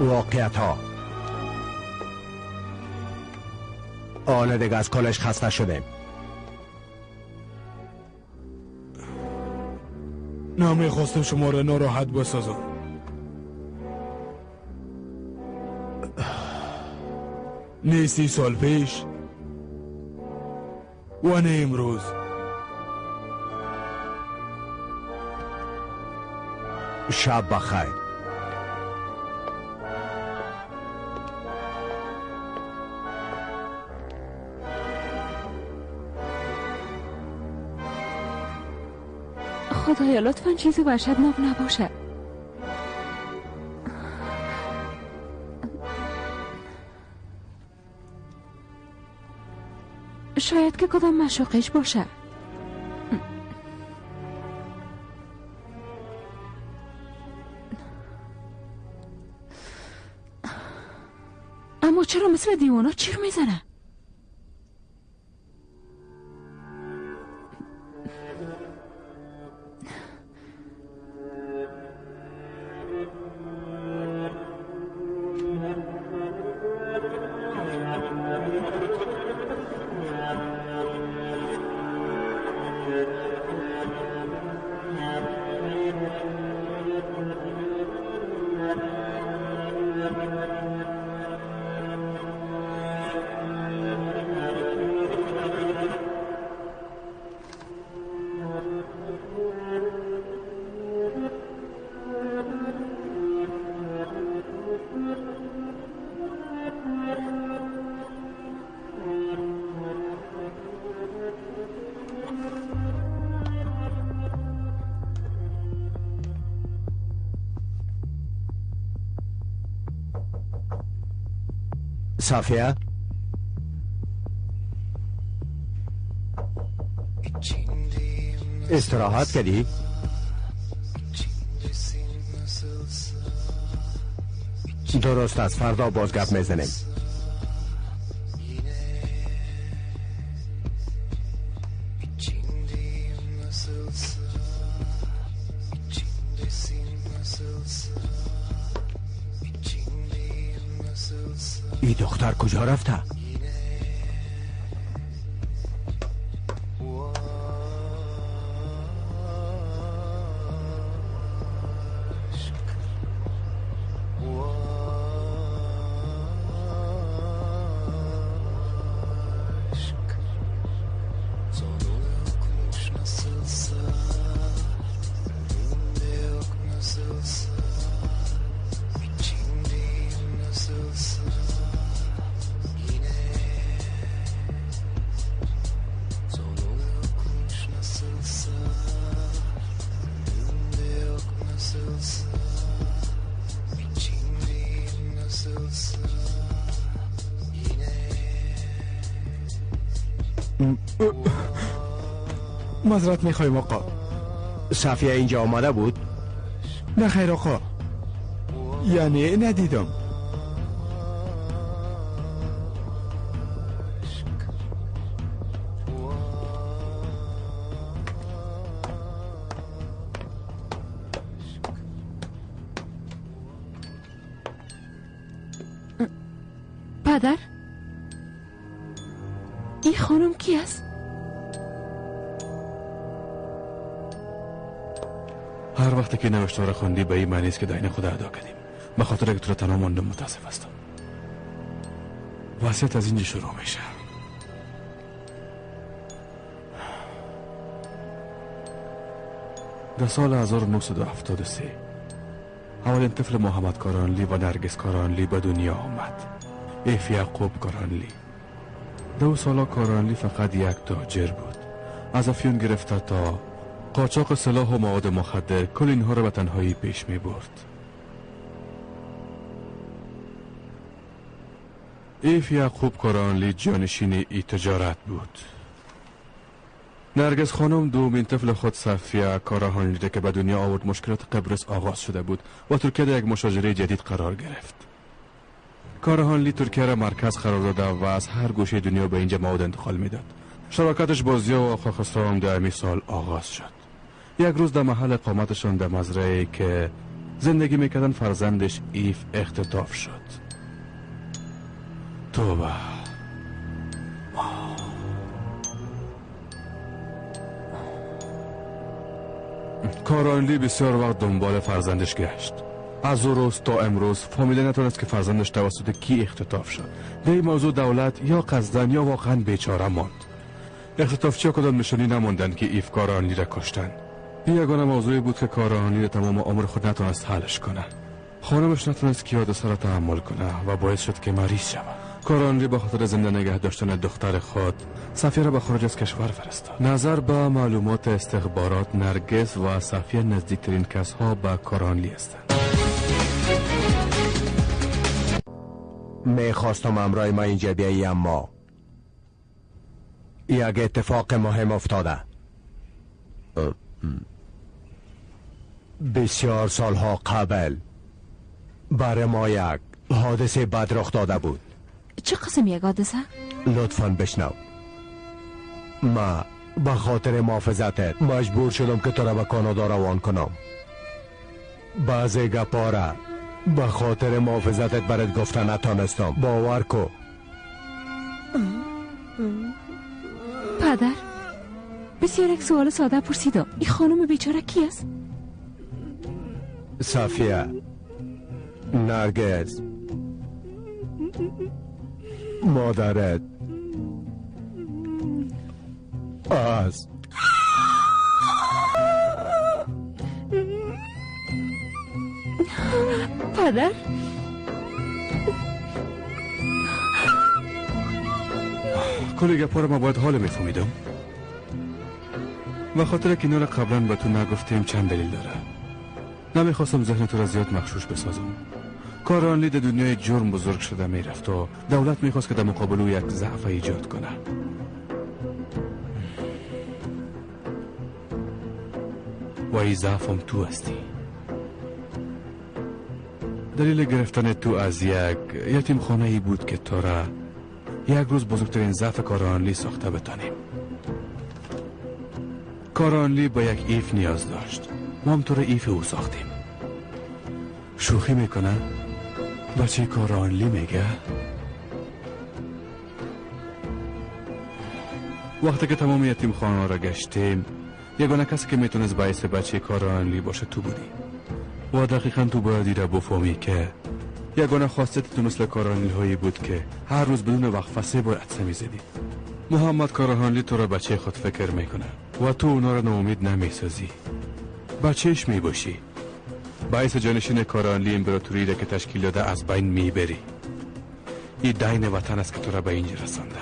واقعیت ها. حالا دیگه از کالج خسته شدیم. نمیخواستم شما را ناراحت بسازم. نه 30 سال پیش و نه امروز. شب بخیر. خدایا لطفا چیزی وحشتناک نباشه. شاید که کدام مشاقش باشه. اما چرا مثل دیوانا چیغ میزنه؟ صافیه؟ استراحت کردی؟ درست از فردا باز گپ میزنیم. ای دختر کجا رفته؟ معذرت میخوایم آقا. صفیه اینجا آمده بود؟ نه خیر آقا، یعنی ندیدم. پدر، این خانم کی است؟ هر وقت که نوشته را خواندی به این معنی است که دین خدا ادا کردیم. به خاطر که تو را تنها ماندم متاسف هستم. وصیت از اینجا شروع میشه. در سال 1973 اولین طفل محمد کارانلی و نرگس کارانلی به دنیا آمد. ایف یعقوب کارانلی. 2 سالا کارانلی فقط یک تاجر بود. از افیون گرفته تا قاچاق سلاح و مواد مخدر، کل اینها را به تنهایی پیش می برد. ایف یعقوب کارانلی جانشین ای تجارت بود. نرگس خانم دومین طفل خود صفیه کاراهانلی که به دنیا آورد مشکلات قبرس آغاز شده بود و ترکیه در یک مشاجره جدید قرار گرفت. کاراهانلی ترکیه را مرکز قرار داده و از هر گوشه دنیا به اینجا مواد انتقال میداد. شراکتش با ضیا و آقا خسرو در همین سال آغاز شد. یک روز در محل اقامتشان در مزرعه که زندگی میکردن فرزندش ایف اختطاف شد. توبه. کارانلی بسیار وقت دنبال فرزندش گشت. از او روز تا امروز فامیله نتونست که فرزندش توسط کی اختطاف شد. در این موضوع دولت یا قصدن یا واقعا بیچاره ماند. اختطافچی‌ها کدام نشانی نماندند که ایف کارانلی را کشتن. این یگانه موضوعی بود که کارانلی تمام عمر خود نتونست حلش کنه. خانمش نتونست که حادثه را تحمل کنه و باعث شد که مریض شود. کارانلی به خاطر زنده نگه داشتن دختر خود صفیه را به خارج از کشور فرستاد. نظر به معلومات استخبارات، نرگس و صفیه نزدیکترین کسها به کارانلی هستند. میخواستم امرای ما اینجا بیایی، اما یک اتفاق مهم افتاده. بسیار سالها قبل برای ما یک حادثه بد رخ داده بود. چه قسم یک حادثه؟ لطفاً بشنو. ما به خاطر محافظتت مجبور شدم که تو را به کانادا روان کنم. بعضی گپا را به خاطر محافظتت برات گفته نتانستم. باور کو. پدر، بسیار یک سوال ساده پرسیدم. این خانم بیچاره کی است؟ صفیه، نرگس، مادرت از پدر. کلی گپا رو ما باید حال میفهمیدم. و خاطر که اینا رو قبلا به تو نگفتیم چند دلیل داره. نمیخواستم ذهن تو را زیاد مغشوش بسازم. کارانلی در دنیای جرم بزرگ شده میرفت و دولت میخواست که در مقابل او یک ضعف ایجاد کنه. و این ضعف هم تو هستی. دلیل گرفتن تو از یک یتیم خانه ای بود که تو را یک روز بزرگترین ضعف کارانلی ساخته بتانیم. کارانلی با یک ایف نیاز داشت. ما هم تو را ایف او ساختیم. شوخی میکنه؟ بچه کارانلی میگه؟ وقتی که تمام یتیم خانه را گشتیم، یگانه کسی که میتونست باعث بچه کارانلی باشه تو بودی. و دقیقا تو باید را بفهمی که یگانه خواستت تو مثل کارانلی هایی بود که هر روز بدون وقفه 3 بار عطسه میزدی. محمد کارانلی تو را بچه خود فکر میکنه و تو اونا را ناامید نمیسازی. بچهش میباشی. باعث جانشین کارانلی امپراتوری را که تشکیل داده از بین میبری. این دین وطن است که تو را به اینجا رسانده.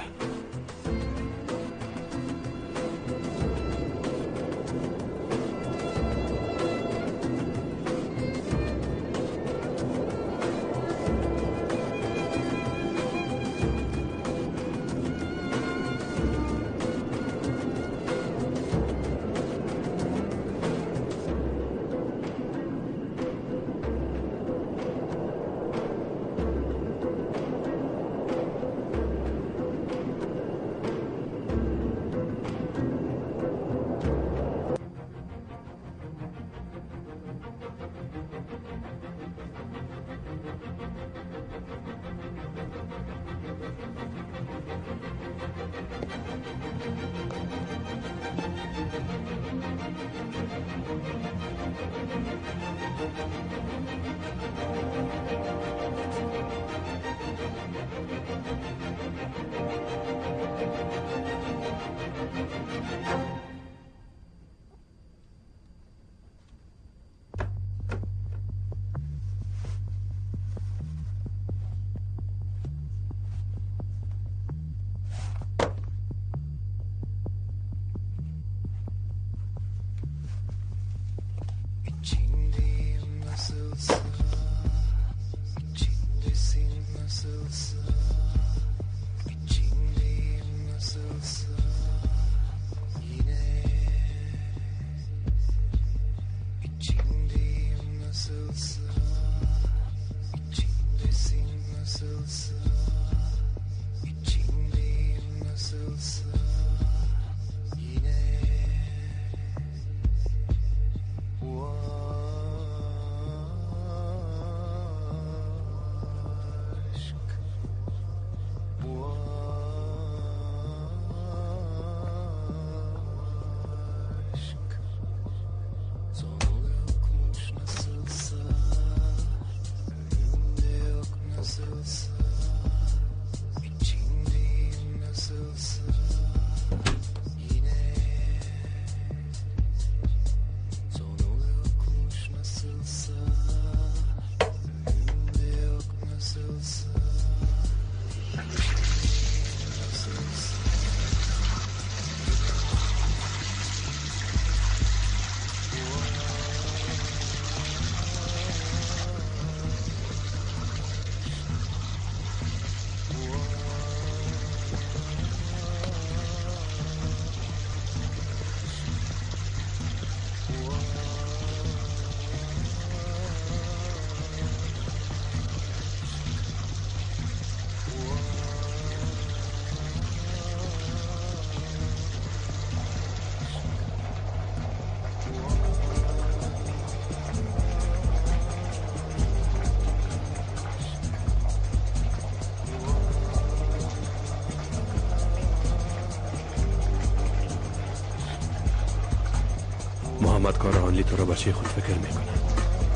محمد کاراهانلی تو را بچه خود فکر میکنه.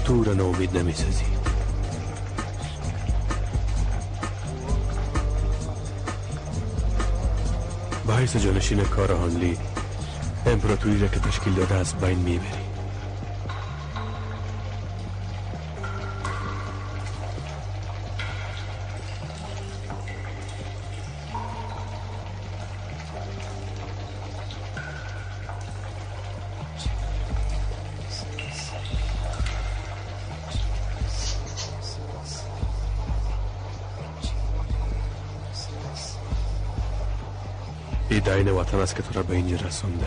تو را ناامید نمیسازی. به حیث جانشین کاراهانلی امپراتوری را که تشکیل داده از بین میبری. دین وطن است که تو را به اینجا رسانده.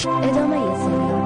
ادامه سریال.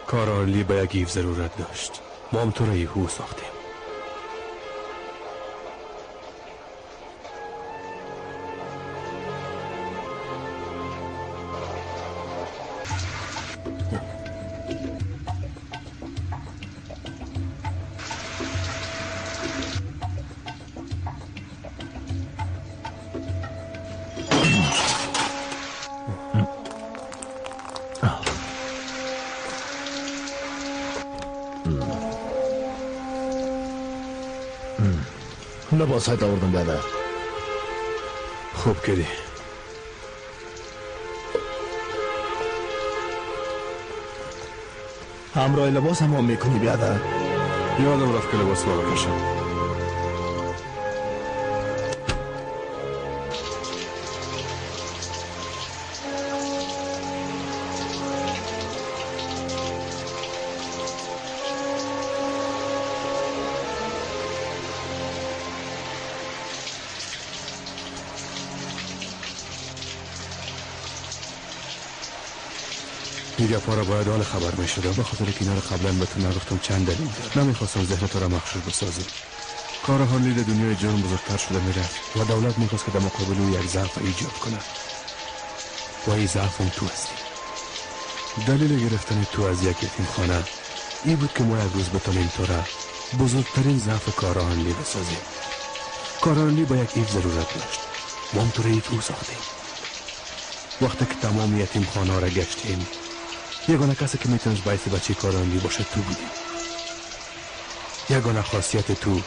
کاراهانلی به یک ایف ضرورت داشت. ما هم تو را یهو ساختیم. لباس های آوردم بیادر. خوب کردی. همراه لباس هم میکنی بیادر. یادم رفت که لباس ما بکشم. این گپا را باید آن خبر می شدم. به خاطر که اینا رو قبلا به تو نگفتم چند دلیل دارم. نمیخواستم ذهن تو را مغشوش بسازم. کاراهانلی در دنیای جرم بزرگتر شده میرفت و دولت میخواست که در مقابل او یک ضعف ایجاد کنه و این ضعف هم تو هستی. دلیل گرفتن تو از یک یتیم خانه این بود که ما یک روز بتانیم تو را بزرگترین ضعف کاراهانلی بسازیم. کاراهانلی با یک ایف ضرورت داشت. ما هم تو را ایف او ساختیم. وقتی که تمام یتیم خانه را گشتیم، یگانه کسی که میتونست باعث بچه کاراهانلی باشه تو بودی. یگانه خاصیت تو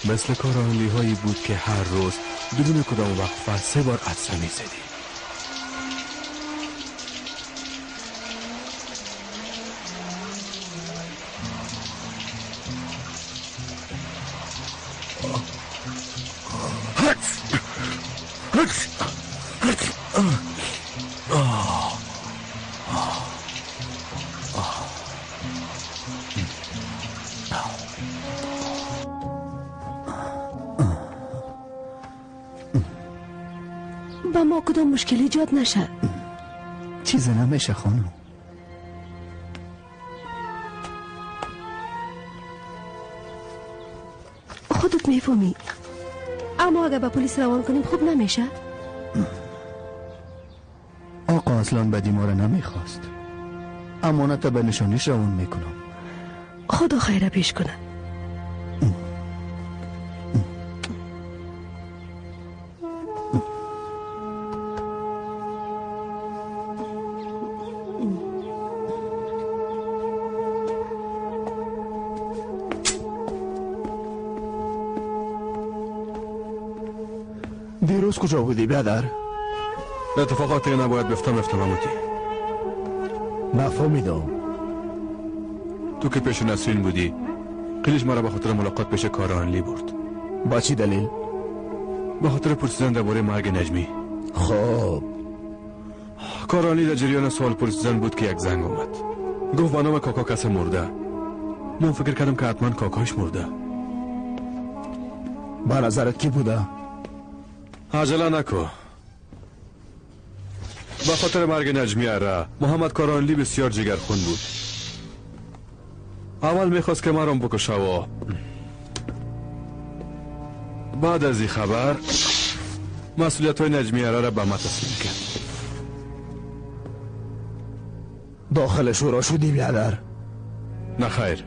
مثل کارانلی هایی بود که هر روز بدون کدام وقفه 3 بار عطسه می زدی. با ما کدام مشکل ایجاد نشه. چیزی نمیشه خانم. خودت میفهمی، اما اگر به پلیس روان کنیم خوب نمیشه. آقا اصلا بدی ما را نمیخواست. امانت به نشانیش روان میکنم. خدا خیره پیش کنه. دیروز کجا بودی بیادر؟ اتفاقاتی نباید بفتم رفتم عموتی. نفهمیدم. تو که پیش نسرین بودی، قلیش مرا به خاطر ملاقات پیش کارانلی برد. با چی دلیل؟ به خاطر پرسیدن درباره مرگ نجمی. خب کارانلی در جریان سوال پرسیدن بود که یک زنگ اومد. گفت با نام کاکا کس مرده. من فکر کردم که حتما کاکاش مرده. با نظرت کی بوده؟ عجله نکن. به خاطر مرگ نجمی اره محمد کارانلی بسیار جگرخون بود. اول میخواست که مرام بکشه و بعد از این خبر مسئولیت های نجمی اره را به ما تسلیم کرد. داخل شورا شدی بیادر؟ نه خیر،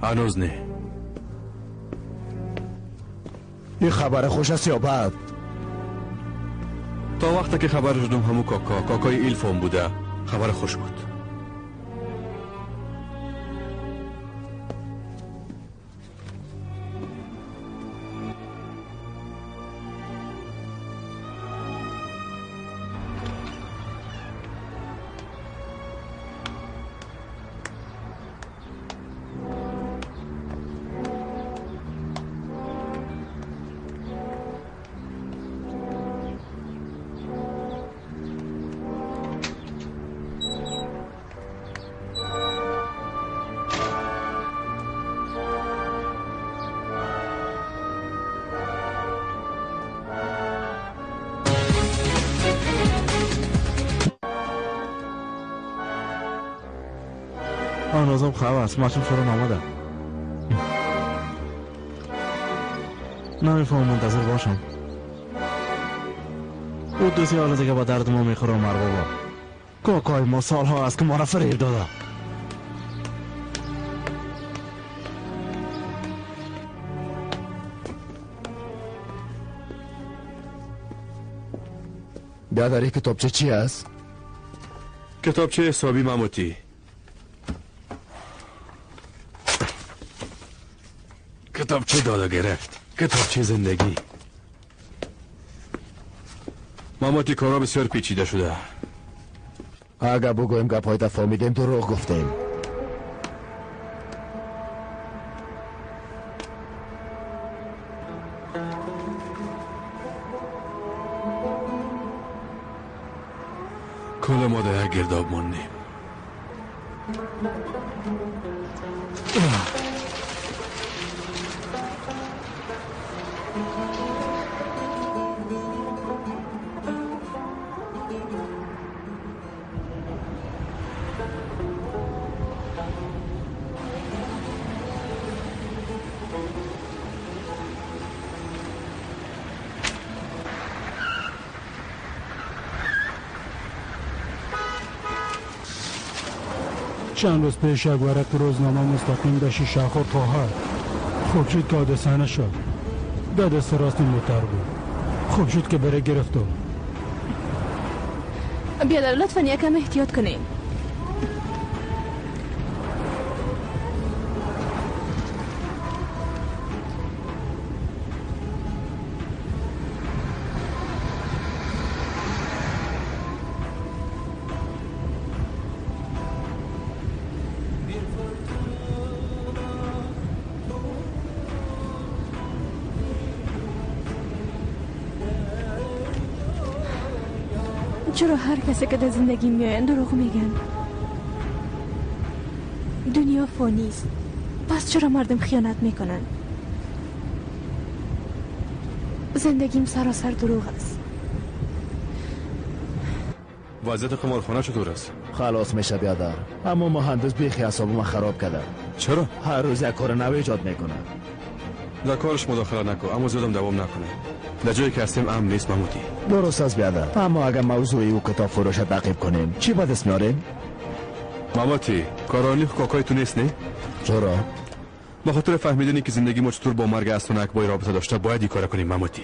هنوز نه. این خبر خوش است یا بد؟ تا وقتی که خبر شدم همو کاکای ایلفون بوده، خبر خوش بود. هنوزم خواب است، ماشین فرو نامده. نمیفهم، منتظر باشم. او دو سه حال دیگه با درد ما میخوره. مر بابا کاکای ما سالها است که ما را فریب داده. بیادر کتابچه چی است؟ کتابچه حسابی مموتی. کتابچه دادا گرفت، کتابچه زندگی. ماماتی کارا بسیار پیچیده شده. اگر بگویم گپهای فهمیدیم دروغ گفتیم. کل ما در یک گرداب ماندیم. چند روز پیش یک ورق روزنامه مستقیم به شیشه خورد خواهر. خوب شد که حادثه نشد. در دست راست موتر بود. خوب شد که بره گرفتم. بیادر لطفا یکم احتیاط کنیم. چرا هر کسی که در زندگی میآیند دروغ میگن؟ دنیا فانی است، پس چرا مردم خیانت میکنن؟ زندگیم سراسر دروغ است. وضعیت قمارخانه چطور است؟ خلاص میشه بیادر، اما مهندس بیخی اعصاب من خراب کرده. چرا؟ هر روز یک کار نو ایجاد میکنه. در کارش مداخله نکن، اما زیادم دوام نکنه. در جایی که هستیم امن نیست محمودی. درست است بیادر، اما اگر موضوع او کتاب فروش تعقیب کنیم چی به دست میاریم؟ ماماتی، کارانی کاکای تو نیست نه؟ چرا؟ به خاطر فهمیدنی که زندگی ما چطور با مرگ اصلا اکبای رابطه داشته باید این کار کنیم ماماتی.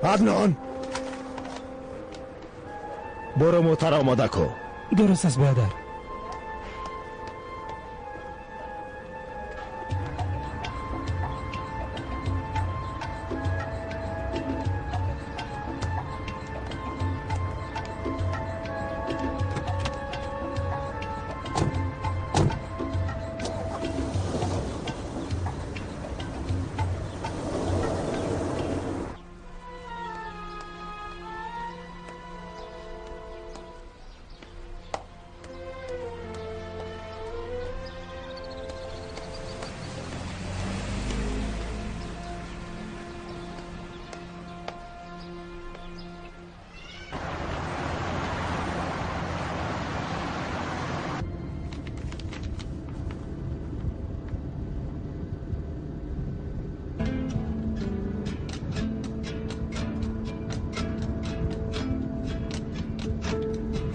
عدنان، برو موتر آماده کو. درست است برادر.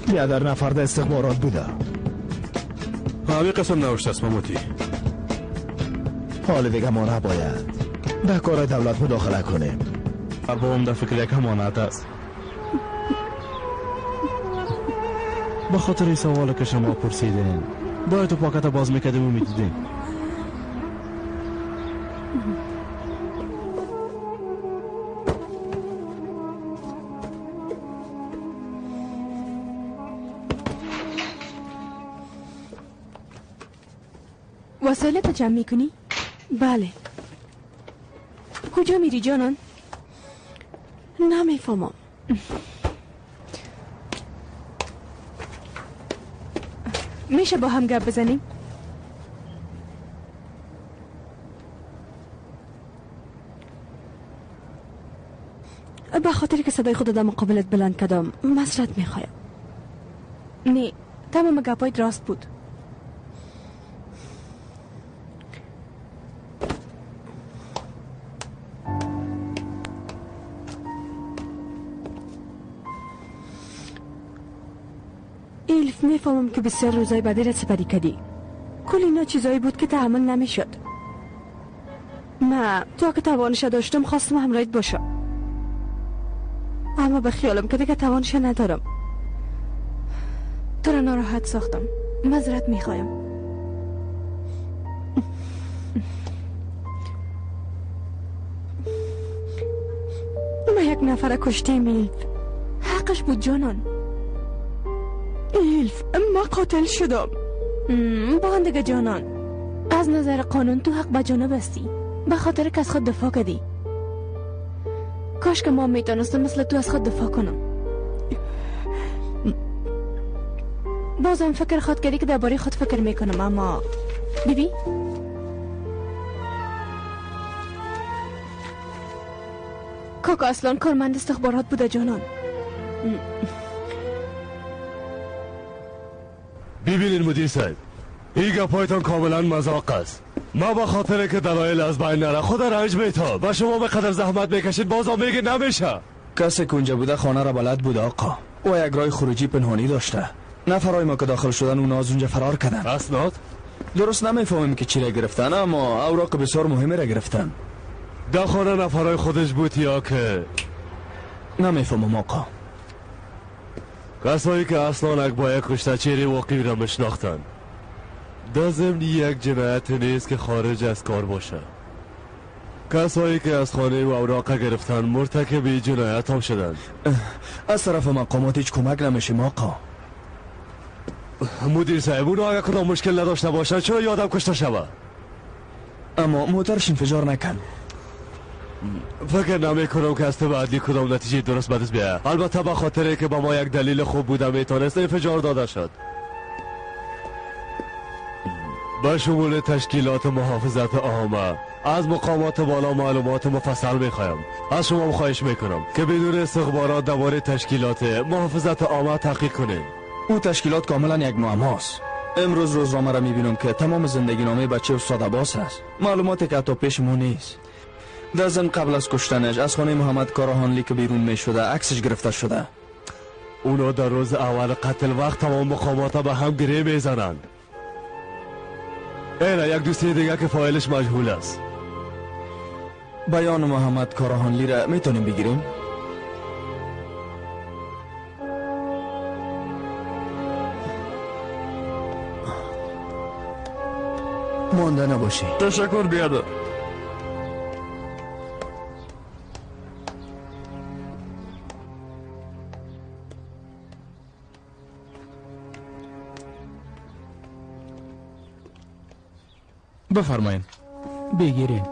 بیادر نفر در استخبارات بوده. همین قسم نوشته است ماموتی. حال دیگه ما نباید در کار دولت مداخله کنیم. بابام در فکر یک امانت است. به خاطر این سوال که شما پرسیدین باید تو پاکت باز میکردیم و میدیدیم. وسایلت جمع میکنی؟ بله. کجا میری جانان؟ نمیفهمم. میشه با هم گپ بزنیم؟ به خاطر که صدای خود در مقابلت بلند کردم معذرت میخوایم. نه، تمام گپایت راست بود. ایلف، میفهمم که بسیار روزای بدی را سپری کردی. کل اینا چیزایی بود که تحمل نمیشد. من تا که توانش داشتم خواستم همراهت باشم، اما به خیالم که دیگه توانش ندارم. تو را ناراحت ساختم، معذرت میخوایم. ما یک نفر کشتیم ایلف. حقش بود جانان. ایلف، ما قاتل شدم. با دیگه جانان، از نظر قانون تو حق به جانب هستی، به خاطر که از خود دفاع کردی. کاش که ما میتونستم مثل تو از خود دفاع کنم. بازم فکر خود کردی که درباره خود فکر میکنم، اما بیبی کاکا اصلا کارمند استخبارات بوده جانان. ببینین مدیر صاحب، این گپایتان کاملا مذاق است. ما با خاطر که دلایل از بین نره خود رنج میتاب و شما به قدر زحمت میکشید بازم میگه نمیشه. کسی که اونجا بوده خانه را بلد بوده آقا، و یک راه خروجی پنهانی داشته. نفرای ما که داخل شدن اونا از اونجا فرار کردن. اسناد؟ درست نمیفهمیم که چی را گرفتن، اما اوراق بسیار مهمی را گرفتن. در خانه نفرای خودش بود یا که؟ نمیفهمم آقا. کسایی که اصلا اکبای کشته چهره واقعی را مشناختن. در ضمن یک جنایت نیست که خارج از کار باشه. کسایی که از خانه و اوراق گرفتن مرتکب جنایت هم شدن. از طرف مقامات هیچ کمک نمیشیم آقا. مدیر صاحب اونو اگر کدام مشکل نداشته باشد چرا یادم کشته شود؟ اما موترش انفجار نکرد. فکر نمی کنم که از طب عدلی کدام نتیجه درست به دست بیاید. البته به خاطر که با ما یک دلیل خوب بوده میتونست انفجار داده شد. به شمول تشکیلات محافظت عامه از مقامات بالا معلومات مفصل میخوایم. از شما خواهش میکنم که بدون استخبارات درباره تشکیلات محافظت عامه تحقیق کنید. او تشکیلات کاملا یک معماست. امروز روزنامه را میبینم که تمام زندگی نامه بچه استاد عباس است. معلوماتی که حتی پیش ما نیست. در ضمن قبل از کشتنش از خانه محمد کاراهانلی که بیرون میشده عکسش گرفته شده. اونا در روز اول قتل وقت تمام مقامات به هم گره میزنند. اینه یک دوستی دیگه که فایلش مجهول است. بیان محمد کاراهانلی را میتونیم بگیریم؟ مانده نباشی. تشکر بیادر. بفرمایین. بگیرین.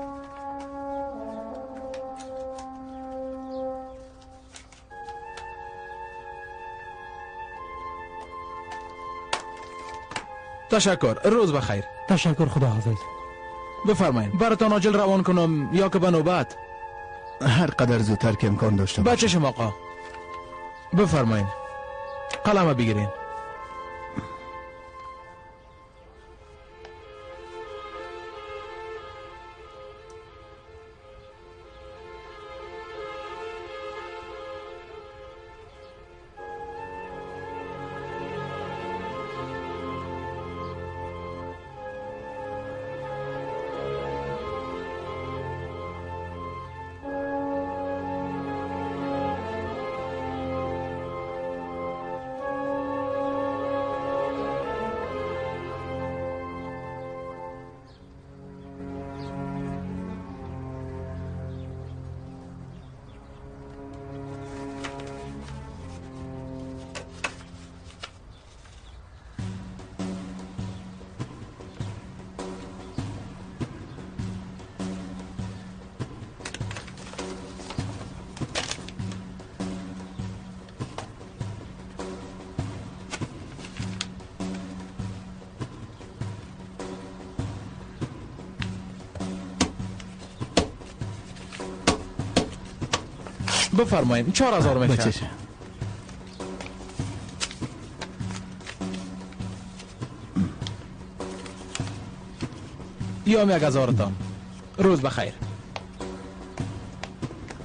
تشکر، روز بخیر. تشکر، خدا حافظ. بفرمایین براتان عاجل روان کنم یا که به نوبت؟ هر قدر زودتر که امکان داشته باشه. بچه شما آقا. بفرمایین قلمه بگیرین. بفرمایید 4000 میشه. یا 1000 تان. روز بخیر.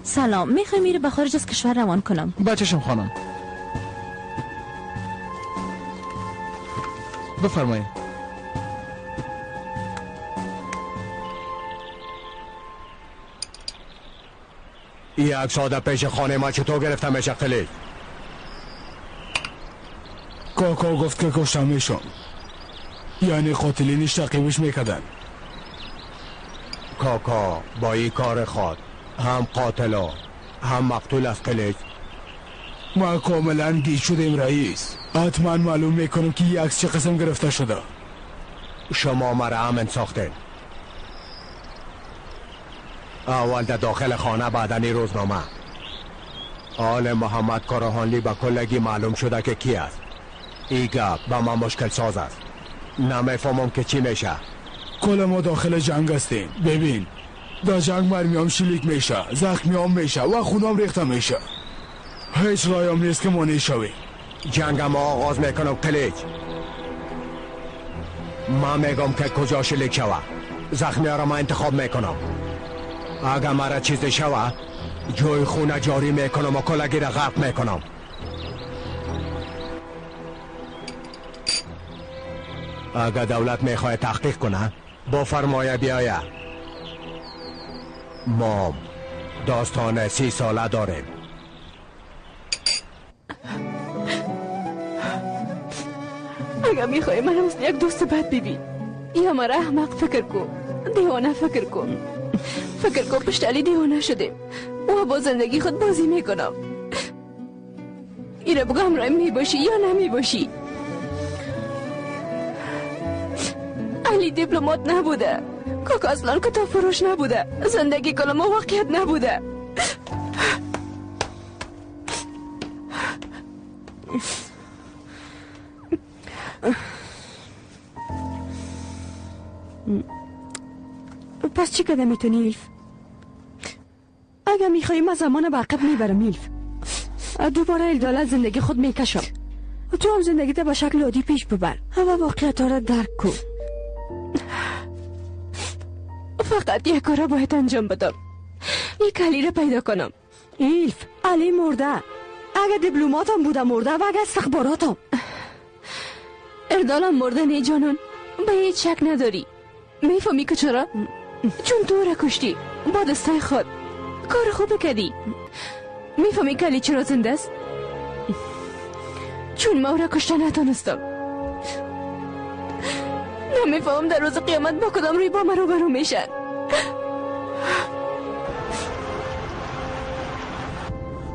سلام، میخوای میره به خارج از کشور روان کنم. بچشم خانم. بفرمایید. یک ساده پیش خانه ما چطور گرفته میشه قلیل؟ کاکا گفت که کشته میشم، یعنی قاتلینش تعقیبش میکردن. کاکا با این کار خود هم قاتلا هم مقتول از قلیل. ما کاملا گیج شدیم رئیس. حتما معلوم میکنم که یک چه قسم گرفته شده. شما مرا امن ساختین. اول در داخل خانه، بعدنی روزنامه. آل محمد کاراهانلی به کلگی معلوم شده که کی است. ای گپ به من مشکل ساز است. نمیفهمم که چی میشه. کل ما داخل جنگ هستیم. ببین در جنگ مرمیام شلیک میشه، زخمیام میشه و خونام ریخته میشه. هیچ رایم نیست که مانع شویم. جنگ ما آغاز میکنم کلیج. ما میگم که کجا شلیک شوه. زخمی ها را من انتخاب میکنم. اگر مرا چیزی شوه جوی خونه جاری میکنم و کلگی را غرق میکنم. اگر دولت میخواه تحقیق کنه با فرمایه بیایه. ما داستان 30 ساله داریم. اگر میخوای من مثل یک دوست بد ببین یا مرا احمق فکر کن، دیوانه فکر کن. فکر کن پشت علی دیوانه شدیم و با زندگی خود بازی میکنم. ایره بگو همراه میباشی یا نمیباشی؟ علی دیپلمات نبوده، کاکا اصلا کتاب فروش نبوده، زندگی کل ما واقعیت نبوده. پس چی کده میتونی ایلف؟ اگه میخوایی من زمان به عقب میبرم ایلف. دوباره ایلدال زندگی خود میکشم. تو هم زندگیت به شکل عادی پیش ببر و واقعیت را درک کن. فقط یک کار باید انجام بدم، یک علی را پیدا کنم. ایلف، علی مرده. اگه دیپلماتم بوده مرده و اگه استخباراتم. اردالم مرده نه جانان، به هیچ شک نداری. میفهمی که چرا؟ چون تو را کشتی با دستای خود. کار خوب کردی. میفهمی که علی چرا زنده است؟ چون ما او را کشته نتانستم. نمیفهمم در روز قیامت با کدام روی با من روبرو میشن.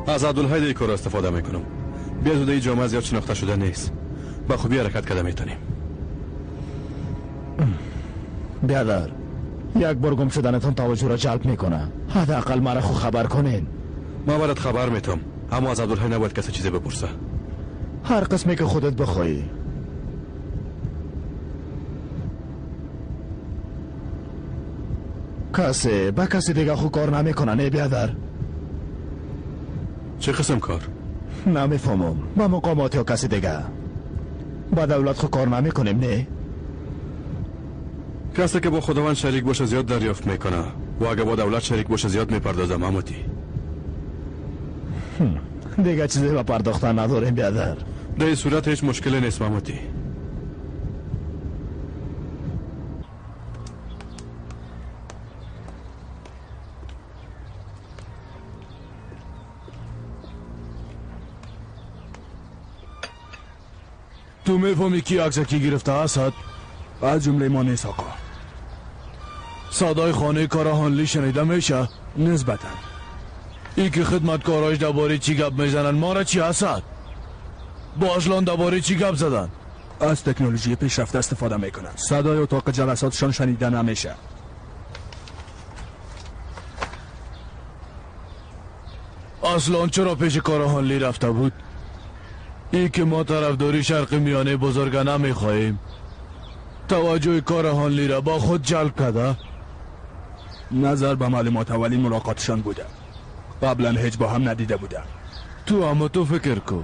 از عبدالحی کار استفاده میکنم. بیازوده ای جامعه زیاد شناخته شده نیست، با خوبی حرکت کرده میتونیم. بیادر، یک بار گم شدنتون توجه را جلب میکنه. حداقل مرا خو خبر کنین. ما برات خبر میتم، اما از عبدالحی نباید کسی چیزی بپرسه. هر قسمی که خودت بخوایی. کسی با کسی دیگه خو کار نمیکنه نه بیادر؟ چه قسم کار؟ نمیفهمم. با مقامات یا کسی دیگه. با دولت خو کار نمیکنیم نه؟ کسی که با خداوند شریک باشه زیاد دریافت میکنه و اگه با دولت شریک باشه زیاد میپردازم. اماتی دیگه چیزی با پرداختن نداریم بیادر. در این صورت هیچ مشکلی نیست ماموتی. تو میفهمی کی عکس کی گرفته اسد؟ از جمله ما نیست آقا. صدای خانه کاراهانلی شنیده میشه؟ نسبتا. ای که خدمتکاراش درباره چی گپ میزنن ما را چی اسد؟ با اصلان درباره چی گپ زدن؟ از تکنولوژی پیشرفته استفاده میکنن. صدای اتاق جلساتشان شنیده نمیشه. اصلان چرا پیش کاراهانلی رفته بود؟ ای که ما طرفداری شرق میانه بزرگ نمیخواهیم. توجه کاراهانلی را با خود جلب کرده. نظر به معلومات اولین ملاقاتشان بوده. قبلا هیچ با هم ندیده بودم. تو اما تو فکر کو.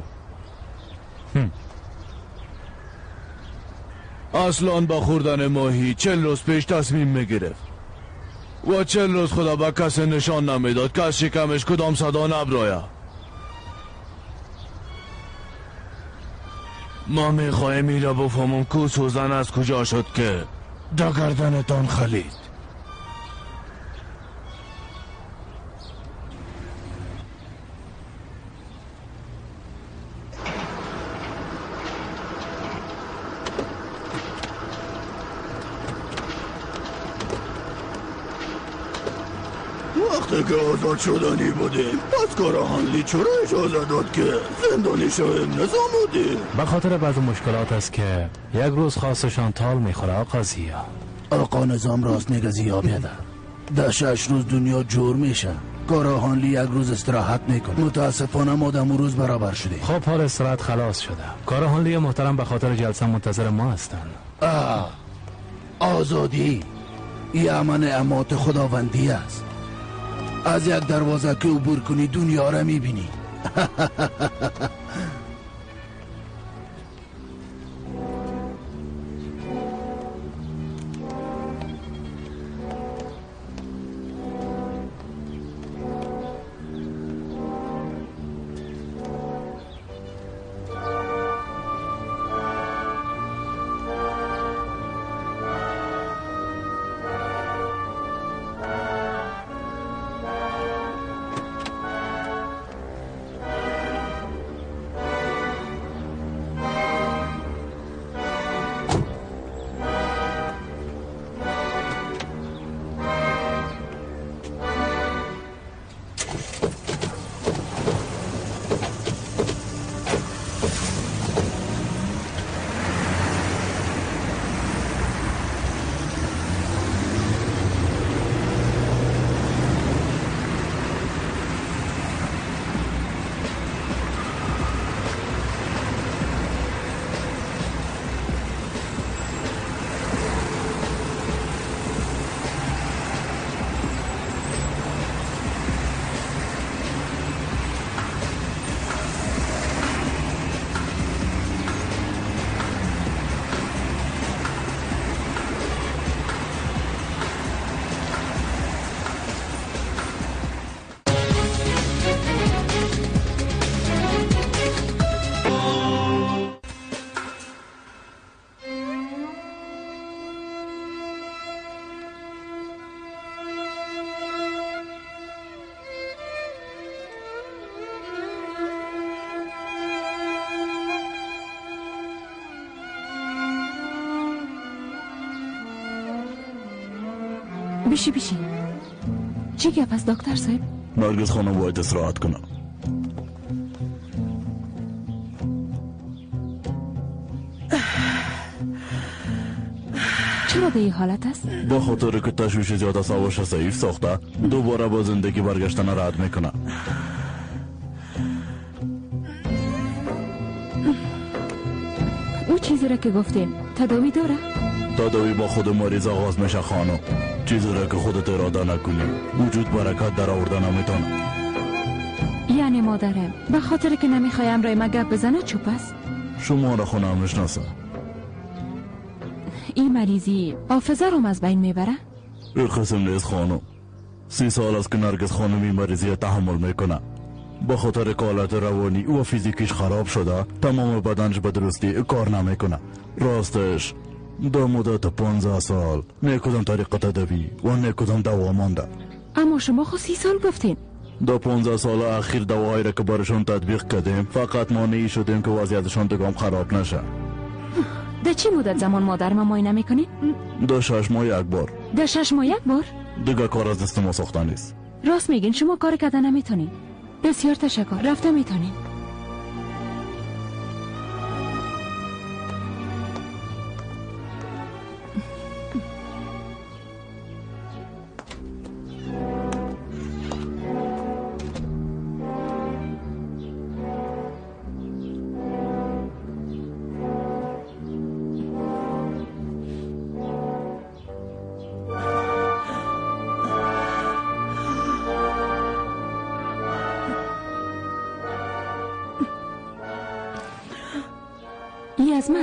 اصلا با خوردن ماهی 40 روز پیش تصمیم میگرفت و 40 روز خدا به کسی نشان نمیداد که از شکمش کدام صدا نبرایه. ما میخواهیم این را بفهمم کو سوزن از کجا شد که در گردنتان خلید. وقتی که آزاد شدنی بودیم پس کاراهانلی چرا اجازه داد که زندانی شویم نظام بودیم؟ به خاطر بعض مشکلات است که یک روز خاصشان تال میخوره آقا زیا. آقا نظام راست میگه زیا بیادر. در 6 روز دنیا جور میشه. کاراهانلی یک روز استراحت میکنه. متاسفانه ما در روز برابر شدیم. خب حال استراحت خلاص شده. کاراهانلی محترم به خاطر جلسه منتظر ما هستند. آزادی یه امن امات خداوندی است. از یک دروازه که عبور کنی دنیا را میبینی. بشی بشی. چی گپ است دکتر صاحب؟ نرگس خانم باید استراحت کنم. چرا به این حالت است؟ با خاطر که تشویش زیاد اعصابش ضعیف ساخته، دوباره با زندگی برگشتن رد میکنه. او چیزی را که گفتین تداوی داره؟ تداوی با خود مریض آغاز میشه خانم. چیزی را که خودت اراده نکنی وجود برکت در آورده نمیتونه. یعنی مادرم به خاطر که نمیخوایم رای ما گپ بزنه چوب است؟ شما را خونه میشناسه. این مریضی حافظه رو از بین میبره؟ این قسم نیست خانم. 30 سال است که نرگس خانم این مریضی تحمل میکنه. به خاطر که حالت روانی و فیزیکیش خراب شده، تمام بدنش به درستی کار نمیکنه. راستش در مدت 15 سال نه کدام طریق تداوی و نه کدام دوا مانده. اما شما خود 30 سال گفتین. در 15 سال اخیر دواهایی را که برشان تطبیق کردیم فقط مانعی شدیم که وضعیتشان دگام خراب نشه. در چی مدت زمان مادر ما معاینه میکنی؟ در 6 ماه یک بار. در 6 ماه یک بار؟ دیگه کار از دست ما ساخته نیست. راست میگین، شما کار کردن نمیتونین. بسیار تشکر، رفته میتونین.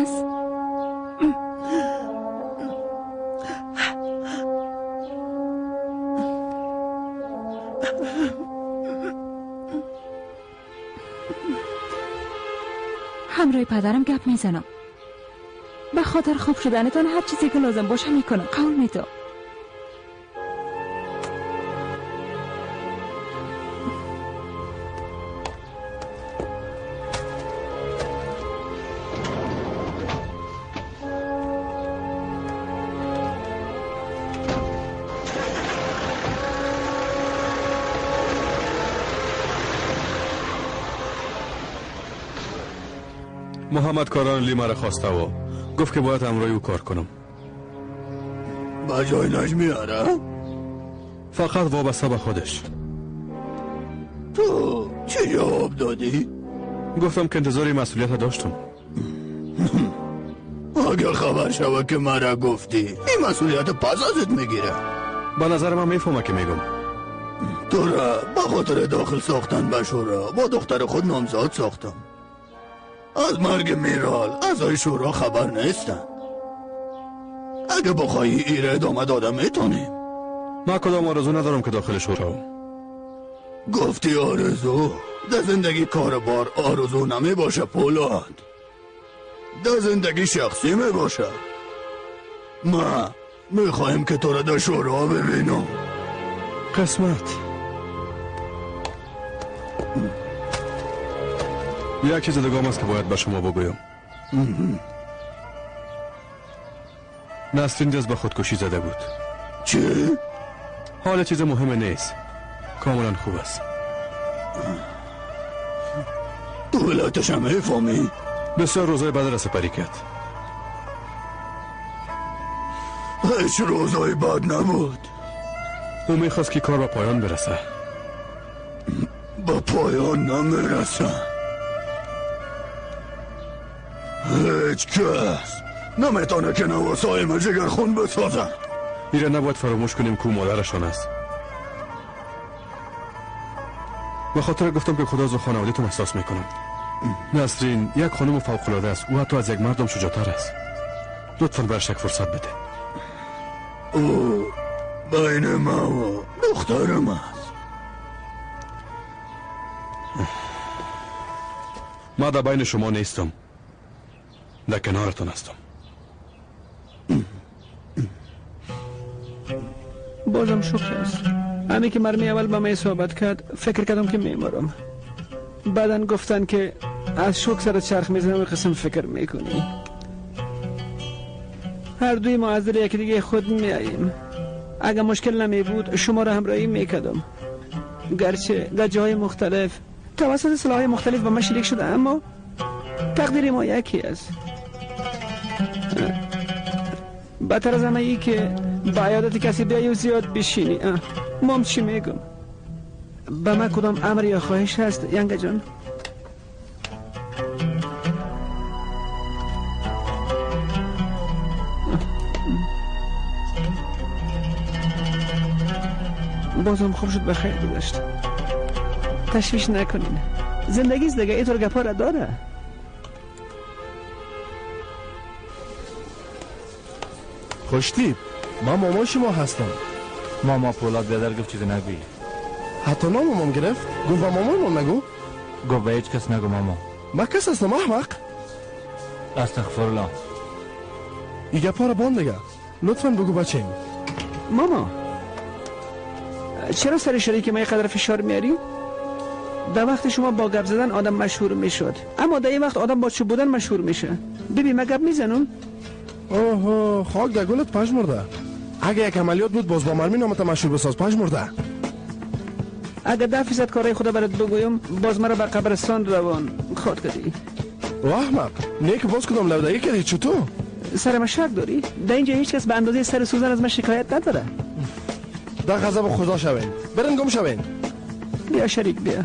از همراه پدرم گپ میزنم. به خاطر خوب شدنتان هر چیزی که لازم باشه میکنم، قول میدم. محمد کارانلی مرا خواسته و گفت که باید همراه او کار کنم. با جای نجمیاره؟ فقط وابسته به خودش. تو چی جواب دادی؟ گفتم که انتظار مسئولیت داشتم. اگر خبر شوه که مرا گفتی این مسئولیت پس ازت میگیره. به نظر من میفهمه که میگم. تو را با خاطر داخل ساختن به شورا با دختر خود نامزاد ساختم. از مرگ میرال اعضای شورا خبر نیستن. اگه بخوایی ایره ادامه دادم میتونیم. من کدام آرزو ندارم که داخل شورا. گفتی آرزو؟ در زندگی کاربار آرزو نمی باشه پولاد. در زندگی شخصی می باشه. ما میخواهیم که تو را در شورا ببینم. قسمت. یک چیز دیگه است که باید به شما بگویم. نسرین دست به خودکشی زده بود. چی؟ حال چیز مهم نیست، کاملا خوب است. تو ولایتش هم میفهمی؟ بسیار روزای بد را سپری کرد. هیچ روزای بد نبود. او میخواست که کار به پایان برسه. به پایان نمیرسه. هیچ کس نمیتونه که نواسای ما جگر خون بسازه. ایره نباید فراموش کنیم که مادرشان است. به خاطر گفتم که خدا از خانواده‌تون احساس میکنم. نسرین یک خانم فوق‌العاده است. او حتی از یک مردم شجاعتر است. لطفاً برش یک فرصت بده. او بین ما و دخترم است. ما در بین شما نیستم، در کنارتون هستم. بازم شکر است. همین که مرمی اول با من صحبت کرد فکر کردم که میمرم. بعدن گفتن که از شوک سر چرخ میزنم و قسم فکر میکنی. هر دوی ما از دل یکی دیگه خود میاییم. اگه مشکل نمی بود شما را همراهی میکردم. گرچه در جاهای مختلف توسط سلاح‌های مختلف با من شریک شده، اما تقدیر ما یکی است. بدتر از همه ای که با عیادت کسی بیایی و زیاد بشینی. مام چی میگم؟ به من کدام امر یا خواهش هست ینگه جان؟ بازم خوب شد، بخیر گذشت. تشویش نکنین، زندگی دیگه اینطور گپا را داره. خوشتیب، من مامان شما هستم. ماما پولاد بیادر گفت چیزی نگویی. حتی نامم گرفت، گفت به مامانم نگو. گفت به هیچ کس نگو ماما. من کس هستم احمق؟ استغفرالله. این گپا را بان دیگه، لطفا بگو بچیم. ماما چرا سر شریک من قدر فشار میاری؟ در وقت شما با گپ زدن آدم مشهور میشد، اما در این وقت آدم با چوب بودن مشهور میشه. ببین من گپ میزنم. اوه خاک در گلت پژمرده. اگه یک عملیات بود باز با مرمی نامت مشهور بساز پژمرده. اگه 10% کارهای خدا برات بگویم باز مرا به قبرستان روان خواد کردی. احمق، نیک باز کدام لودگی کردی چطور؟ سر من شک داری؟ در اینجا هیچ کس به اندازه سر سوزن از من شکایت نداره. در غضب خدا شوین، برن گم شوین. بیا شریک بیا.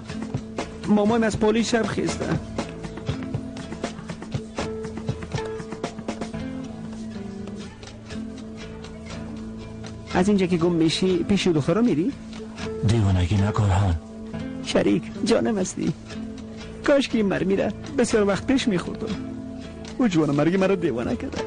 مامایم از پالی شب خیسته. از اینجا که گم میشی پیش دخترا میری؟ دیوانگی نکن. شریک جانم هستی. کاش که این مرمی را بسیار وقت پیش میخوردم. او جوان مرگی مرا دیوانه کرده.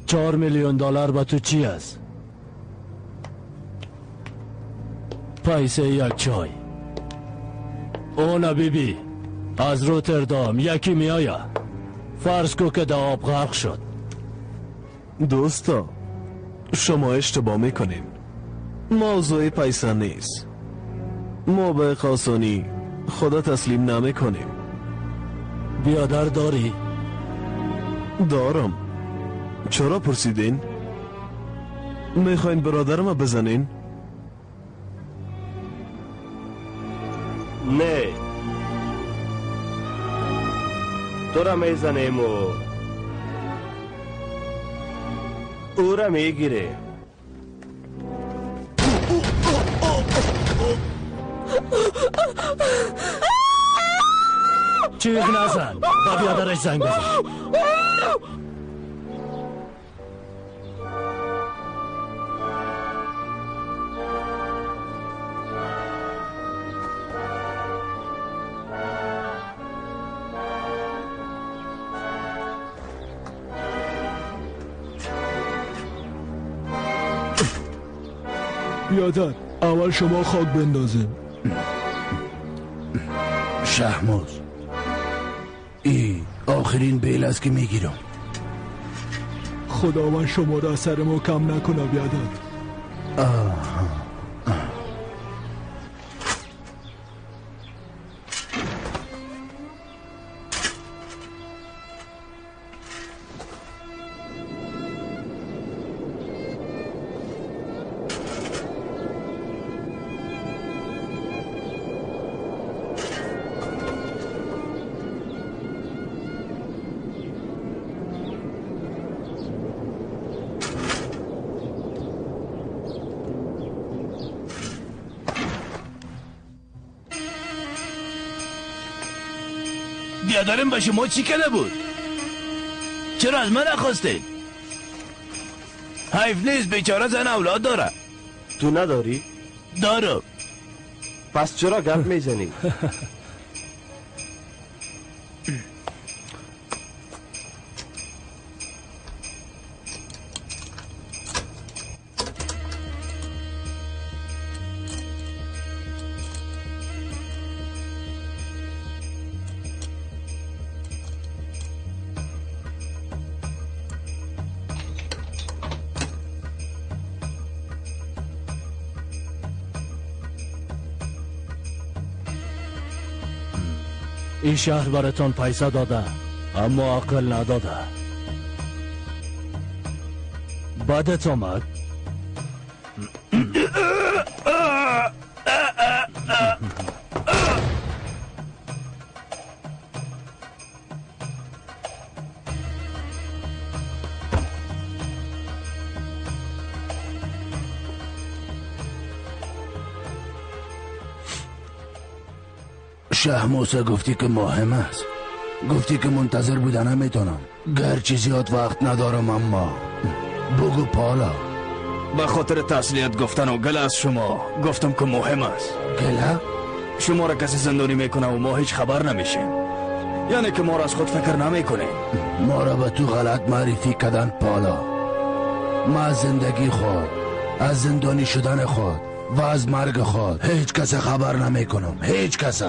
$4 میلیون به تو چی است؟ پیسه یک چای. اونا بیبی از روتردام یکی می آید. فرض کو که در آب غرق شد. دوستا شما اشتباه میکنین. موضوع پیسه نیست. ما به آسانی خدا تسلیم نمیکنیم. بیادر داری؟ دارم. چرا پرسیدین؟ میخواین برادرم بزنین؟ نه، تو را میزنیم و او را میگیره. چیغ نزن، با بیادرش زنگ بزن. بیادر اول شما خاک بندازین. شهماز ای آخرین بیل است که میگیرم. خداوند شما را از سر ما کم نکنه بیادر. بیادرم به شما چی کرده بود؟ چرا از من نخواستید؟ حیف نیست بیچاره زن اولاد داره. تو نداری؟ دارم. پس چرا گپ میزنی؟ این شهر براتان پیسه داده اما عقل نداده. بدت آمد؟ شهموسه گفتی که مهم است، گفتی که منتظر بودن نمیتونم، گرچه زیاد وقت ندارم، اما بگو پالا. به خاطر تسلیت گفتن و گله از شما گفتم که مهم است. گله؟ شما را کسی زندانی میکنه و ما هیچ خبر نمیشیم، یعنی که ما را از خود فکر نمیکنیم. ما را به تو غلط معرفی کردن پالا. ما از زندگی خود، از زندانی شدن خود و از مرگ خود هیچ کس خبر نمیکنم، هیچ کس.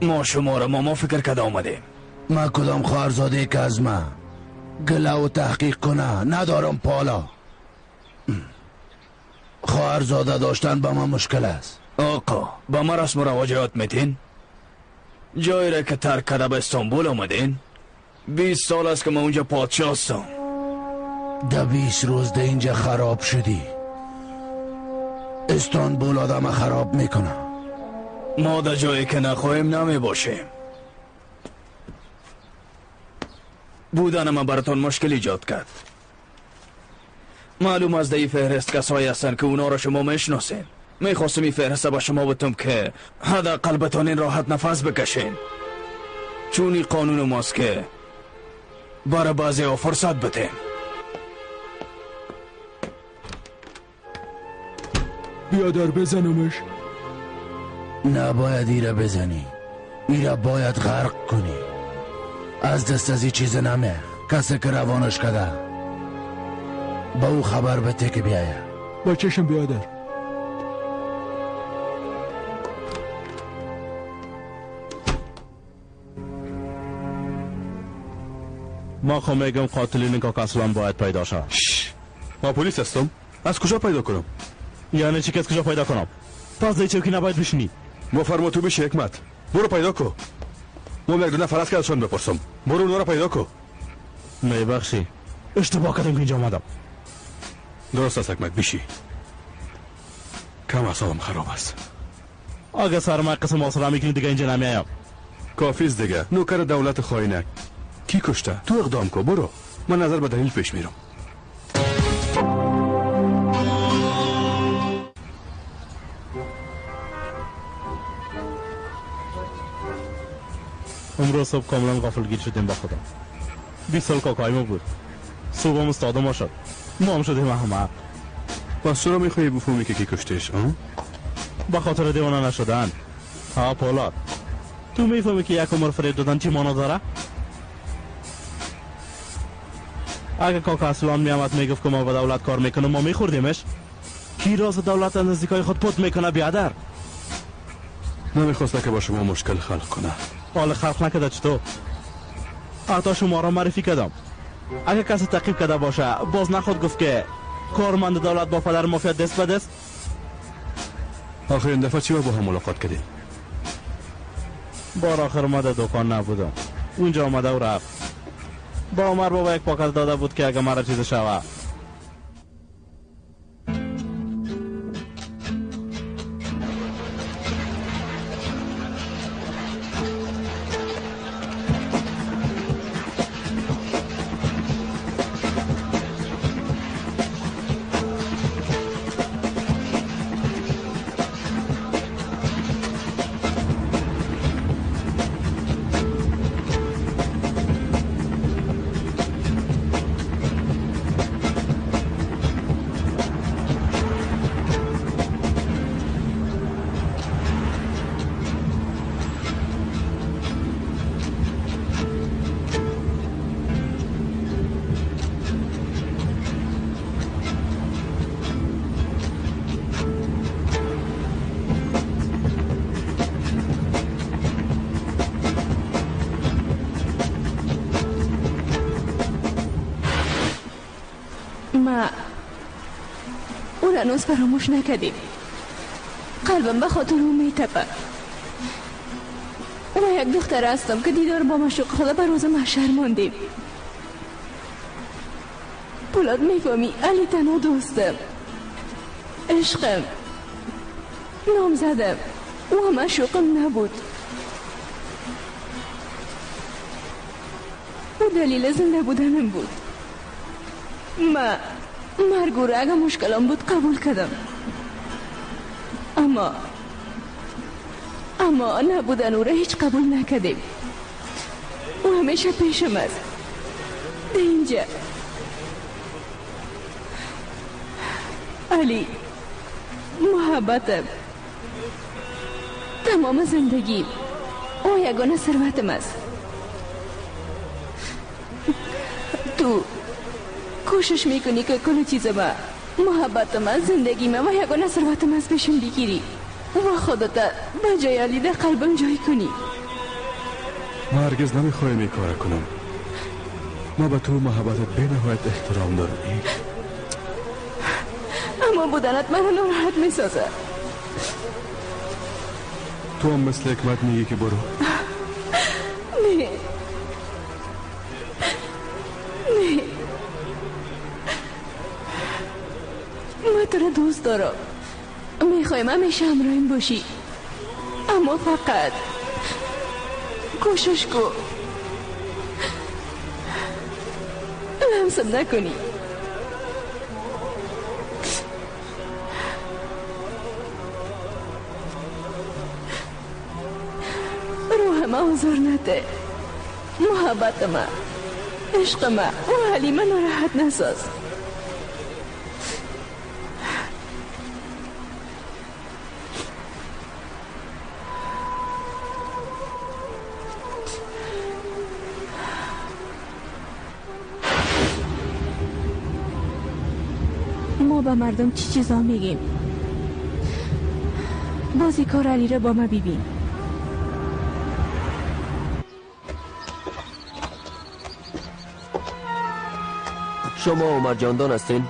ما شما را ماما فکر کرده آمدیم. ما کدام خواهرزاده که از ما گله و تحقیق کنه ندارم پالا. خواهرزاده داشتن به ما مشکل است. آقا به ما رسم و رواجات میتین؟ جایی را که ترک کرده به استانبول آمدین؟ 20 سال است که ما اونجا پادشاه هستم. ده 20 روز ده اینجا خراب شدی. استانبول آدم خراب میکنه. ما در جایی که نخواهیم نمی باشیم. بودن ما براتون مشکل ایجاد کرد. معلوم از در فهرست کسایی هستن که اونا را شما میشناسین. میخواستم این فهرست به شما بتم که حداقل بتانین راحت نفس بکشین، چون این قانون ماست که برای بعضی ها فرصت بتیم. بیادر بزنمش. نباید ایره بزنی، ایره باید غرق کنی. از دست از این چیز نمه. کسی که روانش کده با او خبر بده که بیایه. با چشم بیادر. ما خو میگم قاتلین کاکا اصلا باید پیدا شد. ما پلیس هستم، از کجا پیدا کنم؟ یعنی چی که از کجا پیدا کنم؟ پس دیگه چوکی نباید بشینی. مفرما تو بشی حکمت. برو پیدا کو. ما یک دو نفر از که ازشان بپرسم. برو اونا رو پیدا کو. میبخشی اشتباه کردم که اینجا آمدم. درست است حکمت، بشی. کم اعصابم خراب است. اگه سر ما قسم محاصره میکنی دیگه اینجا نمیایم. کافیست دیگه. نوکر دولت خائنه کی کشته؟ تو اقدام کو، برو. من نظر به دلیل پیش میرم. امروز صبح کاملا غافلگیر شدیم با خدا. 20 سال کاکای ما بود، صبح هم استاد ما شد، ما هم شدیم احمق. پس چرا میخوایی بفهمی که کی کشتش؟ به خاطر دیوانه نشدن. ها پولاد، تو میفهمی که یک عمر فریب دادن چی مانا داره؟ اگه کاکا اصلان میامد میگفت که ما با دولت کار میکنم، ما میخوردیمش. کی راز دولت از نزدیکای خود پت میکنه بیادر؟ نمیخواسته که با شما مشکل خلق کنه. حال خلق نکرده چطور؟ حتی شما را معرفی کردم. اگه کسی تعقیب کرده باشه باز نخود گفت که کارمند دولت با پدر مافیا دست به دست. آخرین دفعه چی با هم ملاقات کردیم؟ بار آخر ما در دکان نبودم، اونجا آمده و رفت. با عمر بابا یک پاکت داده بود که اگه مرا چیز شوه. هنوز فراموش نکردیم. قلبم به خاطر او میتپه. ما یک دختر هستم که دیدار با معشوق خدا به روز محشر ماندیم. پولاد میفهمی علی تنها دوستم، عشقم، نامزدم، او معشوقم نبود. او دلیل زنده بودنم بود. ما مرگ و اگه مشکلم بود قبول کردم، اما نبودن او را هیچ قبول نکردیم. او همیشه پیشم است، ده اینجا. علی محبتم، تمام زندگی، او یگانه ثروتم است. تو کوشش میکنی که کل چیز ما، محبت ما، زندگی ما و یگانه ثروتم از پیشم بگیری و خودت به جای علی در قلبم جای کنی. ما هرگز نمیخوایم این کار کنم. ما به تو محبتت بی نهایت احترام دارم، اما بودنت منو ناراحت میسازه. تو هم مثل حکمت میگی که برو. نه نه، ما تو را دوست دارم، میخوایم همیشه همراهیم باشی، اما فقط کوشش کن لمسم نکنی. روح ما آزار نده، محبت ما، عشق ما و حلیمه ناراحت نساز. ما به مردم چی چیزا میگیم؟ بازی کار علی را با ما ببین. شما عمر جاندان هستین؟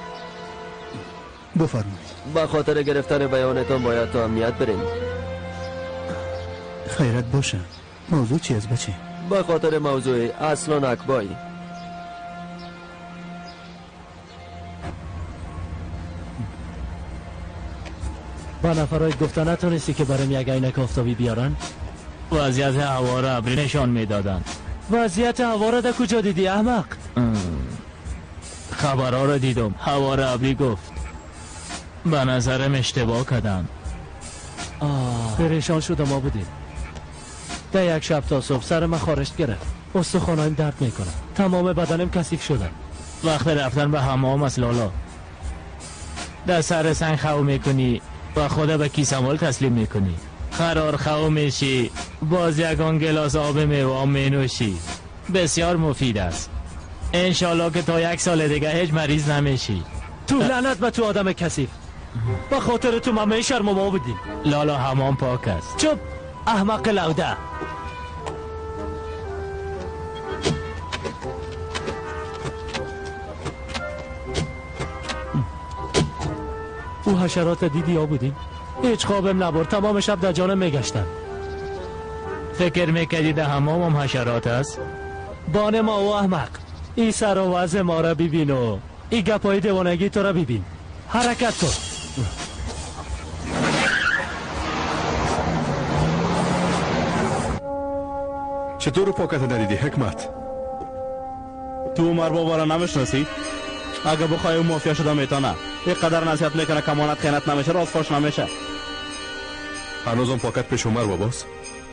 بفرمایید. به خاطر گرفتن بیانتان باید تا امنیت برین. خیرت باشه. موضوع چی از بچه؟ به خاطر موضوع اصلا اکبایی. با نفرهای گفته نتونستی که برام یک عینک آفتابی بیارن؟ وضعیت هوا را ابری نشان میدادن. وضعیت هوا را در کجا دیدی احمق؟ خبرها را دیدم، هوا را ابری گفت. به نظرم اشتباه کردم. پریشان شدم ما بودیم. در یک شب تا صبح سر من خارشت گرفت. استخوانایم درد میکنه. تمام بدنم کثیف شده. وقت رفتن به حمام است لالا. در سر سنگ خو میکنی و خود به کیسمال تسلیم میکنی. قرار خو میشی، باز یکان گلاس آب میوه مینوشی. بسیار مفید است. انشالله که تا یک سال دیگه هیچ مریض نمیشی. تو لعنت به تو آدم کثیف. به خاطر تو ممه شرم ما بودیم. لالا حمام پاک است. چپ احمق لوده. او حشرات دیدی یا بودیم؟ هیچ خوابم نبرد. تمام شب در جانم میگشتم. فکر میکردی در حمام هم حشرات است؟ بان ما و احمق، این سر و وضع ما را ببین و این گپای دیوانگی تو را ببین. حرکت کن. چطور پاکت ندیدی حکمت؟ تو عمر بابا را نمیشناسی؟ اگه بخوای او مافیا شده میتونه. یه قدر نصیحت میکنه کمانت خیانت نمیشه، راز فاش نمیشه. هنوز اون پاکت پیش عمر باباست؟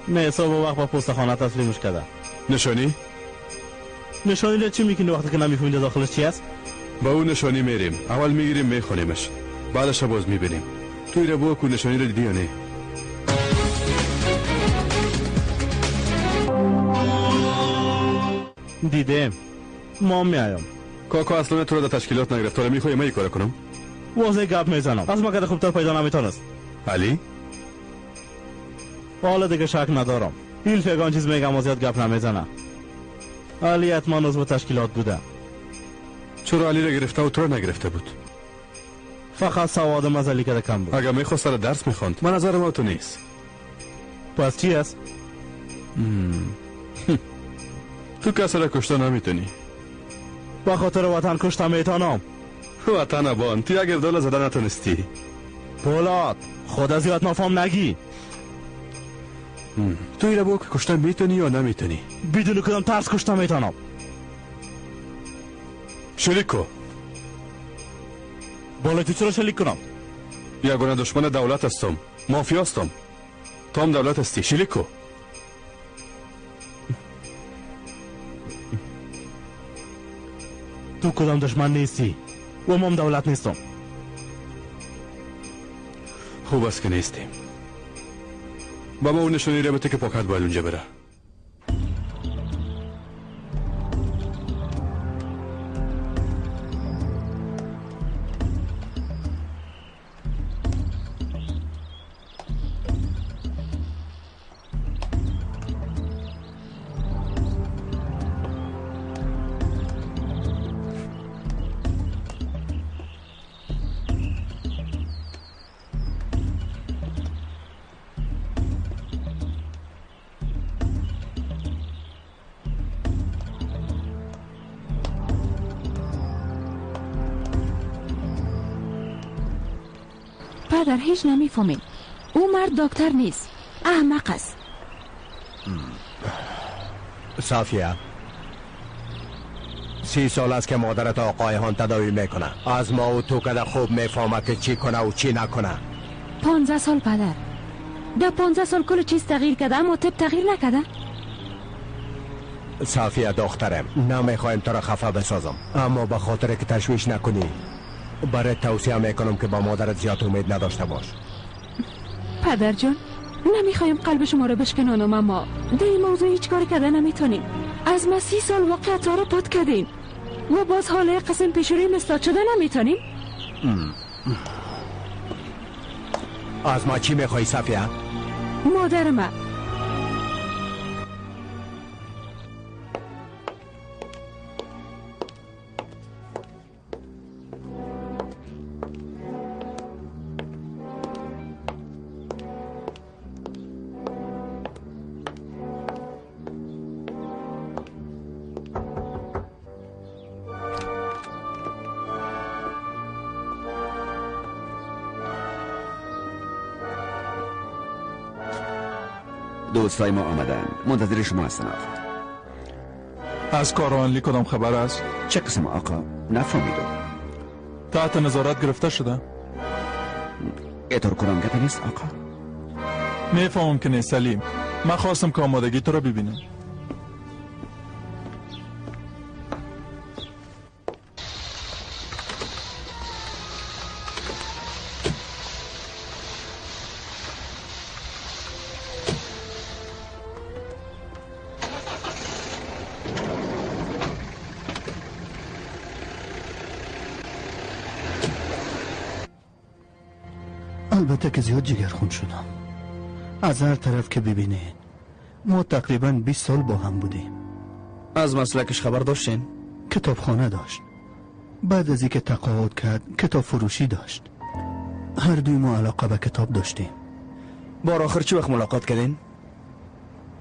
نه، صبح وقت با پست خانه تسلیمش کرده. نشانی؟ نشانی را چی میکنی وقتی که نمیفهمی داخلش چی است؟ با اون نشانی میریم، اول میگیریم میخونیمش، بعدش باز میبینیم. توی را بو کو نشانی را دیدی یا نه؟ دیدم. ما میایم. کاکا اصلا تو را در تشکیلات نگرفت. حالا میخوای من کار کنم؟ واضح گپ میزنم. از ما که خوبتر پیدا نمیتونست. علی؟ حالا دیگه شک ندارم. ایل فگان چیز میگم و زیاد گپ نمیزنه. علی حتما عضو تشکیلات بوده. چرا علی را گرفته و تو را نگرفته بود؟ فقط سواد از علی که کم بود. اگر میخواست سر درس میخواند. من نظر ما تو نیست. پس چی است؟ تو کسی را کشته نمیتونی. با خاطر وطن کشته میتونم. وطن بان تو یک ابدال زده نتونستی. پولاد خود از زیاد نافهم نگی. تو ایره بگو که کشته میتونی یا نمیتونی؟ بدون کدام ترس کشته میتونم. شلیک کو. بالای تو چرا شلیک کنم؟ یگانه دشمن دولت هستم، مافیا هستم. تو هم دولت هستی، شلیک کو. تو کدام دشمن نیستی و ما هم دولت نیستم. خوب است که نیستیم. با ما اون نشانی را بده که پاکت باید اونجا بره. پدر هیچ نمیفهمیم. او مرد دکتر نیست، احمق است. صافیه، 30 سال است که مادرت آقای هان تداوی میکنه. از ما و تو کده خوب میفهمه که چی کنه و چی نکنه. 15 سال پدر، در 15 سال کل چیز تغییر کرده اما طب تغییر نکرده. صافیه دخترم، نمیخوایم تو را خفه بسازم، اما به خاطر که تشویش نکنی برای توصیه میکنم که با مادرت زیاد امید نداشته باش. پدر جان، نمیخوایم قلب شما رو بشکنانم، اما در این موضوع هیچ کار کرده نمیتونیم. از ما 30 سال واقعیت ها رو پات کردیم و باز حالا قسم پیش روی مثلات شده نمیتونیم. از ما چی میخوای صفیه؟ مادر من. دوستای ما آمدن، منتظر شما هستن آقا. از کارانلی کدام خبر است؟ چه قسم آقا؟ نفهمیدم. تحت نظارت گرفته شده؟ اینطور کنم گپ نیست آقا. میفهمم که نیست سلیم. من خواستم که آمادگی تو را ببینم. البته که زیاد جگرخون شدم. از هر طرف که ببینین ما تقریبا 20 سال با هم بودیم. از مسلکش خبر داشتین؟ کتابخانه داشت. بعد از اینکه تقاعد کرد کتاب فروشی داشت. هر دوی ما علاقه به کتاب داشتیم. بار آخر چه وقت ملاقات کردین؟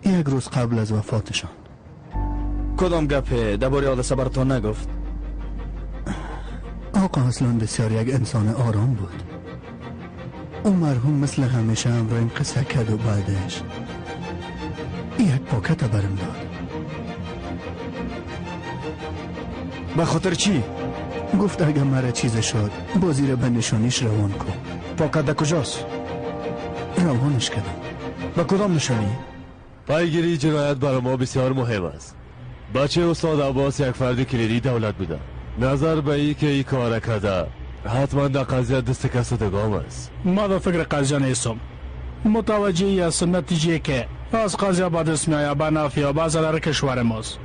یک روز قبل از وفاتشان. کدام گپ درباره حادثه براتان نگفت؟ آقا اصلا بسیار یک انسان آرام بود. او مرحوم مثل همیشه همراهیم قصه کرد و بعدش یک پاکت برم داد. به خاطر چی؟ گفت اگه مرا چیز شد بازی را به نشانیش روان کن. پاکت در کجاست؟ روانش کردم. به کدام نشانی؟ پیگیری جنایت برای ما بسیار مهم است. بچه استاد عباس یک فرد کلیدی دولت بوده. نظر به ای که ای کار کرده حتما در قضیه دست کس دگام است. ما در فکر قضیه نیستم. متوجه هستم نتیجه که از قضیه به دست میآید به نفع یا به ضرر کشور ماست.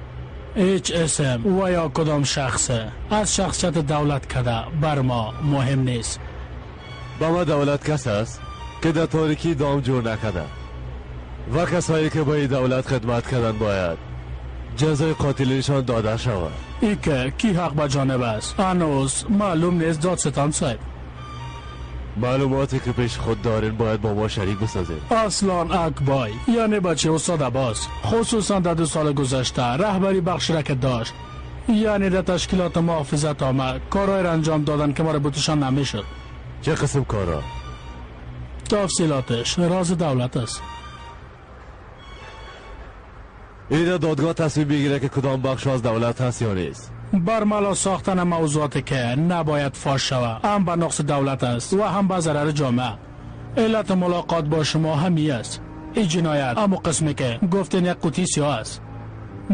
هیچ اسم و یا کدام شخص از شخصیت دولت کده بر ما مهم نیست. با ما دولت کس است که در تاریکی دام جور نکده و کسایی که به این دولت خدمت کردن باید جزای قاتلینشان داده شود. ای که کی حق به جانب است هنوز معلوم نیست دادستان صاحب. معلوماتی که پیش خود دارین باید با ما شریک بسازین. اصلا اکبای یعنی بچه استاد عباس خصوصا در 2 سال گذشته رهبری بخش را که داشت، یعنی در تشکیلات محافظت آمد کارهای را انجام دادن که مربوطشان نمیشد. چه قسم کارا؟ تفصیلاتش راز دولت است. این دادگاه تصمیم بگیره که کدام بخش از دولت هست یا نیست. برملا ساختن موضوعاتی که نباید فاش شود هم به نقص دولت است و هم به ضرر جامعه. علت ملاقات با شما همی است. این جنایت اما قسمی که گفتین یک قوطی سیاه است.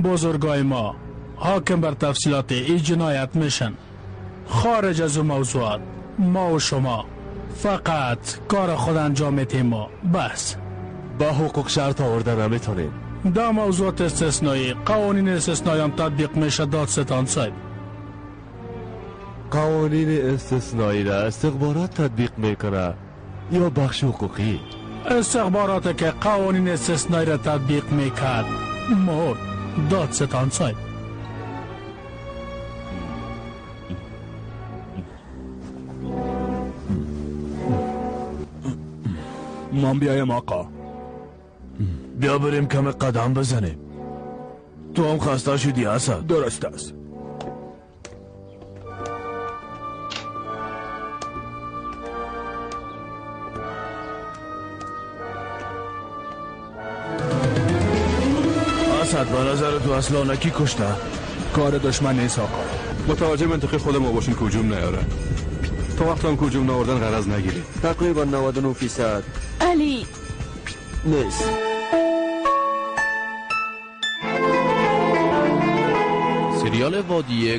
بزرگای ما حاکم بر تفصیلات این جنایت میشن. خارج از اون موضوعات ما و شما فقط کار خود انجام میتیم و بس. با حقوق شرط آورده نمیتونیم. در موضوعات استثنایی قوانین استثنایی هم تطبیق میشه دادستان صاحب. قوانین استثنایی را استخبارات تطبیق میکنه یا بخش حقوقی؟ استخبارات که قوانین استثنایی را تطبیق میکرد مرد دادستان صاحب. من بیایم آقا. بیا بریم کم قدم بزنیم. تو هم خسته شدی اسد. درست است. اسد به نظر تو اصلا کی کشته؟ کار دشمن نیست آقا. متوجه منطقه خود ما باشین که هجوم نیاره. تا وقت هم که هجوم نآوردن غرض نگیرید. تقریبا 99% علی نیست. سریال وادی